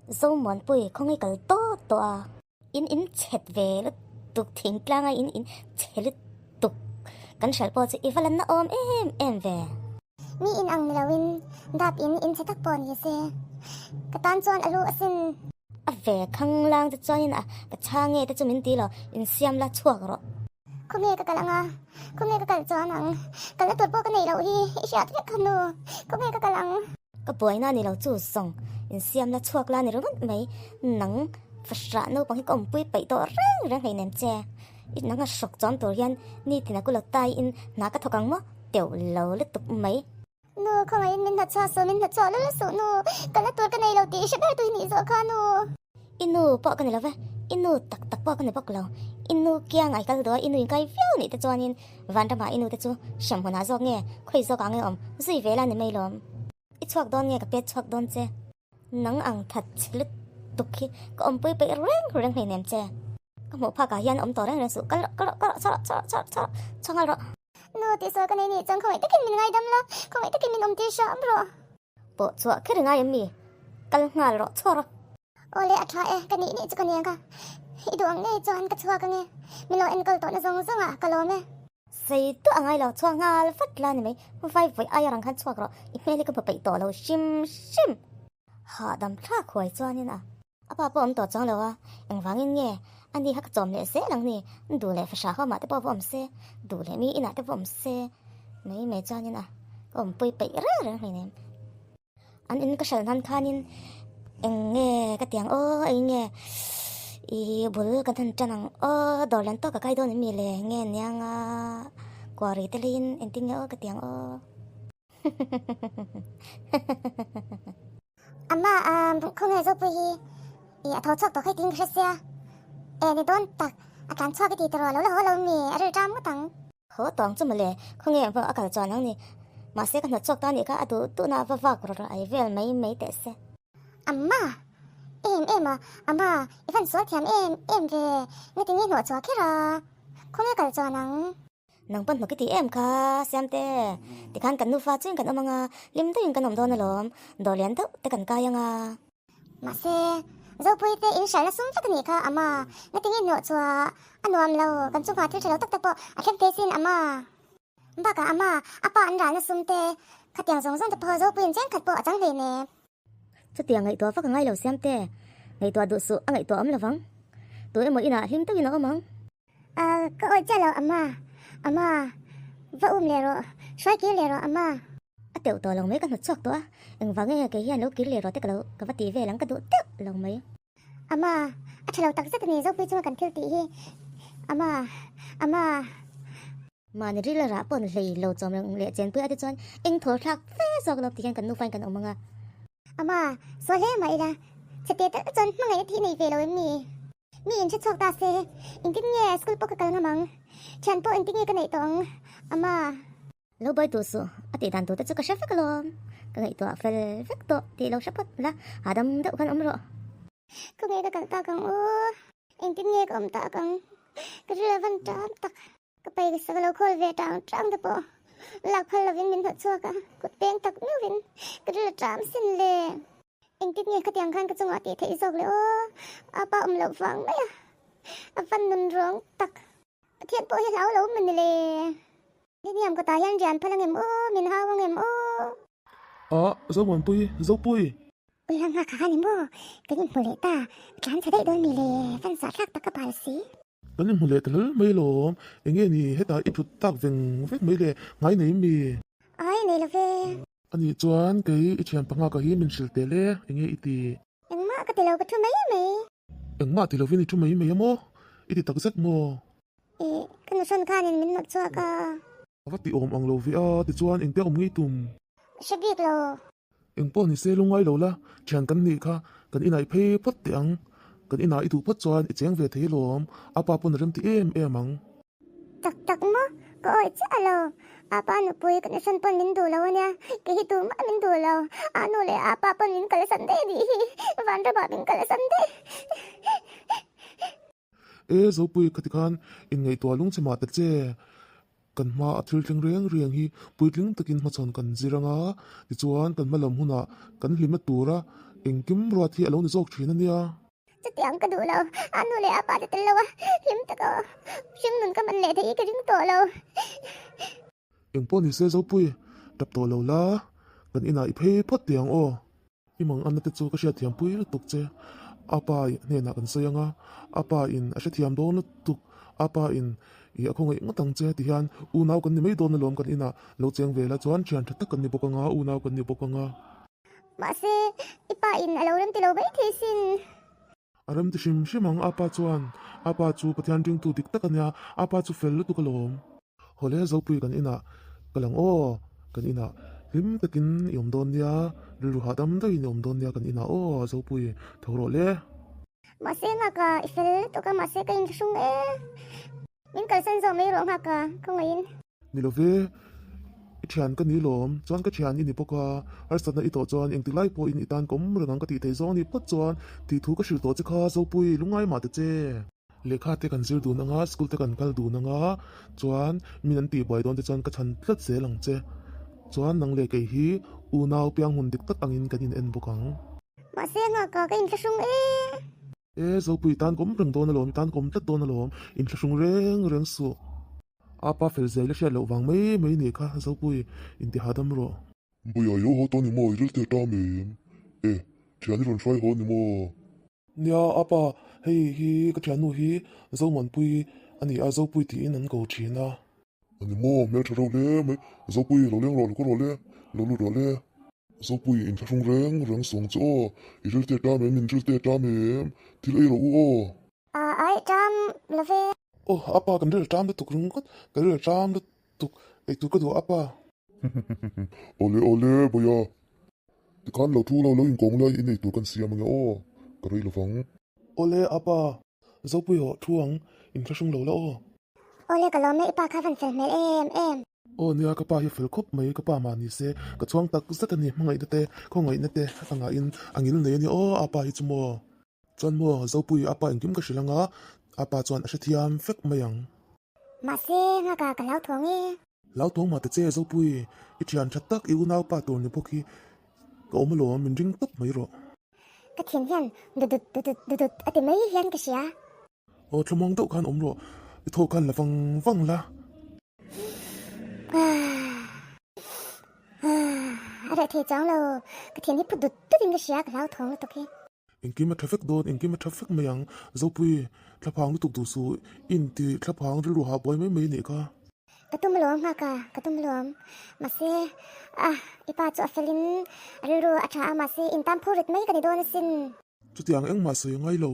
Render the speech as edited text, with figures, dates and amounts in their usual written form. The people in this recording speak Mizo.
Zomuanpui khawngaih kal tawh tawh a. In in chhet ve lutuk thingtlanga in in chhe lutuk kan hralh pawh chu i va lan na awm em em ve. Mi in ang ni loin dap in in chhe tak pawh ni se ka tan chuan a lu asin. A ve khanglang te chuanin a ka chhang nge te chu min ti lo insiam la chhuak rawh. Khawnge ka kal anga khawnge ka kal chuan ang kalna tur pawh ka neih loh hi i hriat vek kha nu khawnge ka kal ang. Ka buaina ni lo chu zawng insiam la chhuak la ni ringawt mai nang fahrah naupang hi ka awmpui paih tawh reng reng hleinem che i nang a hrawk chuam tur hian nitin a kula tai in hna ka thawk ang maw teuh lo lutuk mai. Nu khawngaihin min hnawtchhuah suh min hnawtchhuah lul suh nu kalna tur ka nei lo tih i hre ber tu hi nih zawh kha nu. I nu pawh ka ni lo ve, i nu tak tak pawh ka ni bawk lo. I nu kiang ai kal duh a, i nu inkai viau nih te chuanin Vanramah i nu te chu hremhmunah zawk nge, khawi zawk ah nge awm, zui ve la ni mai lawm. I chhuak dawn nge ka pet chhuak dawn che. Nang ang that chhe lutuk hi ka awmpui peih reng reng hleinem che. Ka hmuh phakah hian awm tawh reng reng suh, kal rawh, kal rawh, kal rawh, chho rawh, chho rawh, chho rawh, chho rawh, chho nghal rawh. Nu tihsual ka nei nih chuan khawngaih takin min ngaidam la, khawngaih takin min awmtir hram rawh. Pawh chhuah kher ngai em mi? Kal nghal rawh chhuak rawh. Awle a tha e, ka nih nih chu ka nia ka. I duh ang ngei chuan ka chhuak ange. Min lo enkawl tawhna zawng zawng ah ka lawm e. Sei duah angai lo, chhuak nghal vat la ni mai. Vai vawi aia rang khan chhuak rawh, i hmel hi ka hmu peih tawh lo hrim hrim. Hahdam thlak huai chuanin a. A pa pawh awm tawh chuang lo a, engvangin nge a ni kha ka chawm leh zel ang ni, duh leh fahrah ho mah te pawh va awm se, duh leh mi inah te va awm se mai mai chuanin a ka awmpui peih reng reng hleinem. An in ka hralh hnan khanin eng nge ka ti ang aw eng nge i bul kan han tan ang aw dawr lian tawk ka kai dawn em mi le nge niang a kuari te leiin engtin nge aw ka ti ang aw. Amma khawnge Zopui hi i a tho chhuak tawh kha i tin ka hre sia e ni dawn tak a tlan chhuak i ti tawh lo la haw lo mi a ril ṭam ngawt ang. Haw tawng chu mawle khawnge a kal chuan ang ni mahse ka hnawt chhuak ta nih kha a duh duhna va vak rawh rawh ai vel mai mai teh se. Amma em em a amma i van sual thiam em em ve ngati nge hnawh chhuah kher a khawnge kal chuan ang. Nang pawn hnawk i ti em kha, Siamte? Tikhan kan nufa chuin kan awm anga, hlim deuhin kan awm dawn alawm, dawr lian deuh te kan kai anga. Mahse, Zopui te in hralhna sum vek a nih kha, Ama. Ngatinge hnawh chhuah a nuam lo, kan chungah thil tha lo tak tak pawh a thleng thei sin, Ama. Bakah Ama, a pa an ralna sum te, khatiang zawng zawng te pawh Zopuiin cheng khat pawh a chang hleinem. Chutiang ngaihtuah vak a ngai lo Siamte, ngaihtuah duh suh a ngaihtuah awm lovang. Tu emaw inah hlim deuhin a awm ang. Ahh ka awih chiah lo Amma, Amma, va um leh rawh, hruai kir leh rawh Amma. A teuh tawh lo mai ka hnawt chhuak tawh a, engvang nge kei hian lo kir leh rawh te ka lo ka va ti vel ang ka duh teuh lo mai. Amma, a tha lo tak zet a ni Zopui chunga kan thil tih hi. Amma, Amma. Mahni ril a rah pawh ni hlei lo chawm reng leh chenpui a te chuan eng thaw thlak fe zawk lo ti hian kan nufain kan awm ang a. Amma, sawi hle mah ila, chhe te tal chuan hmangaihna thih nei ve lo em ni? Mi in hre chhuak ta se, engtin nge school pawh ka kal ngam ang? Thian pawh engtin nge ka neih tawh ang? Amma. Lo buai duh suh, a tih dan tur te chu ka hre vek alawm. Ka ngaihtuah fel vek tawh tih lo hre phawt la, hahdam deuh khan awm rawh. Khawnge ka kal tak ang u? Engtin nge ka awm tak ang? Ka ril a van ṭam tak. Ka paisa ka lo khawl ve ṭang ṭang te pawh lak phal lovin min hnawh chhuak a, kut peng tak meuhin ka ril a ṭam sin le. Engtin nge khatiang khan ka chungah tih theih zawk le aw, a pa awm loh vang mai a, a van nun ruang tak. Pathian pawh hi hlau lo mawni le. Nihniam kawtah hian rian phal angem aw, min hau angem aw. A, Zomuanpui, Zopui! Ui hang kha ni maw? Kan inhmu leh ta, tlan chhe daih dawn mi le, fan zah thlak tak ka bal si. Kan inhmu leh ta hlel mai lawm, enge ni hetah i thut tak veng vek mai le, ngai nei mi? Ai nei lo ve. Anih chuan kei i thian panga ka hi min hrilh teh le, enge i ti? Engmah ka ti lo ka thu mai mai. Engmah ti lovin i thu mai mai a maw? I ti tak zet maw? Ih, ka nu hrawn khanin min nawt chhuak a. A va ti awm ang lo ve a, tichuan engtia awm ngei tum? Hre bik lo. Eng pawh ni se lungngai lo la, thian kan nih kha kan inah i phei phawt teh ang. Kan inah i duh phawt chuan i cheng ve thei alawm, a pa pawn a remti em em ang. Tak tak maw? Ka awih chiah lo. A pa nupui ka nuhrawn pawn min duh lo ania, kei hi tumah min duh lo. A nu leh a pa pawn min kalsan daih anih hi, Vanramah min kalsan daih. E Zopui khati khan inngaihtuah lungchhe mah ta che, kan hma a thil thleng reng reng hi puitling takin hmachhawn kan zir anga, tichuan kan hma lam hunah kan hlimna tura Engkim ruat hi a lo ni zawk thin a nia. Chutiang ka duh lo, a nu leh a pa te tel lo a, hlim taka hring nun ka man leh theih hi ka ring tawh lo. Engpawh ni se Zopui, tap tawh lo la, kan inah i phei phawt teh ang aw. I mang anna te chu ka hriatthiam pui lutuk che. A pa hnenah kan sawi ang a, a pa in a hrethiam dawn lutuk, a pa in i a khawngaih ngawt ang che ti hian unau kan ni mai dawn alawm kan inah lo cheng ve la chuan thian tha tak kan ni bawk ang a, unau kan ni bawk ang a. Mahse, i pa in a lo rem ti lo mai thei sin. A rem ti hrim hrim ang, a pa chuan. A pa chu Pathian ringtu dik tak a nia, a pa chu fel lutuk alawm. Hawle Zopui kan inah ka lang aw, kan inah hlim takin i awm dawn nia, rilru hahdam deuhin i awm dawn nia kan inah aw Zopui, tho rawh le. Mahse nghaka i fel lutuk a, mahse ka inthlahrung e. Min kalsan zawh mai rawh nghaka, khawngaihin. Ni lo ve, i thian ka ni lawm, chuan ka thian i ni bawk a, harsatna i tawh chuan engti lai pawhin i tan ka awm reng ang ka tih theih zawng a nih phawt chuan tih thu ka hrilh tawh che kha Zopui, lungngai mah ta che. Lehkha te kan zir dun anga, school te kan kal dun anga, chuan min an tihbuai dawn te chuan ka chhan tlat zel ang che. Chuan nang leh kei hi unau piang hun dik tak angin kan in en bawk ang. Mahse nghaka ka inthlahrung e. E Zopui i tan ka awm reng dawn alawm, i tan ka awm tlat dawn alawm, inthlahrung reng reng suh. A pa fel zel i hriat loh vang mai mai nih kha Zopui, inti hahdam rawh. Bawiah i haw tawh ni maw, i ril teh ta em? E, thian i rawn hruai haw ni maw? Nia, a pa, hei hi ka thiannu hi Zomuanpui a ni a, Zopui tiin an ko thin a. A ni maw, hmeltha reuh hle mai. Zopui, lo leng rawh, lo kawr rawh le, lo lut rawh le. Zopui, inthlahrung reng reng sawng chu aw, i ril teh ṭam em, in ril teh ṭam em, thil ei rawh u aw. A, ai ṭam lo ve. Aw, a pa, kan ril ṭam lutuk ringawt, ka ril ṭam lutuk, eitur ka duh a pa. Awle awle Bawiha, tikhan lo thu lo lo inkawng lai in eitur kan siam ange aw, ka rei lovang. Awle apa, Zopui haw thu ang, in thlahrung lo la aw. Awle ka lawm e, i pa kha van fel hmel em em. Aw nia ka pa hi fel khawp mai, ka pa mah ni se ka chhuang tak zet a ni, hmangaihna te, khawngaihna te a ngahin a ngil nei a ni aw apa hi chu maw. Chuan maw Zopui apa engkim ka hrilh anga, apa chuan a hrethiam vek mai ang. Mahse nghaka ka hlauthawng e. Hlauthawng mah ta che Zopui, i thian tha tak i unaupa tur ni bawk hi ka awm alawm min ring tawp mai rawh. Ka thin hian dudut dudut dudut a ti mai hian ka hria. Aw thlamuang deuh khan awm rawh, i thaw khan la vang vang la. A reh thei chuang lo, ka thin hi phut dut dut in ka hria ka hlauthawng lutuk hi. Engkim a tha vek dawn, engkim a tha vek mai ang. Zopui, thlaphang lutuk duh suh, i inti thlaphang rilru hah buai mai mai nih kha. Ka tum luam nghak a, ka tum luam. Mahse, a, i pa chu a felin a rilru a tha a, mahse intan phur rit mai ka ni dawn asin. Chutiang engmah sawi a ngai lo.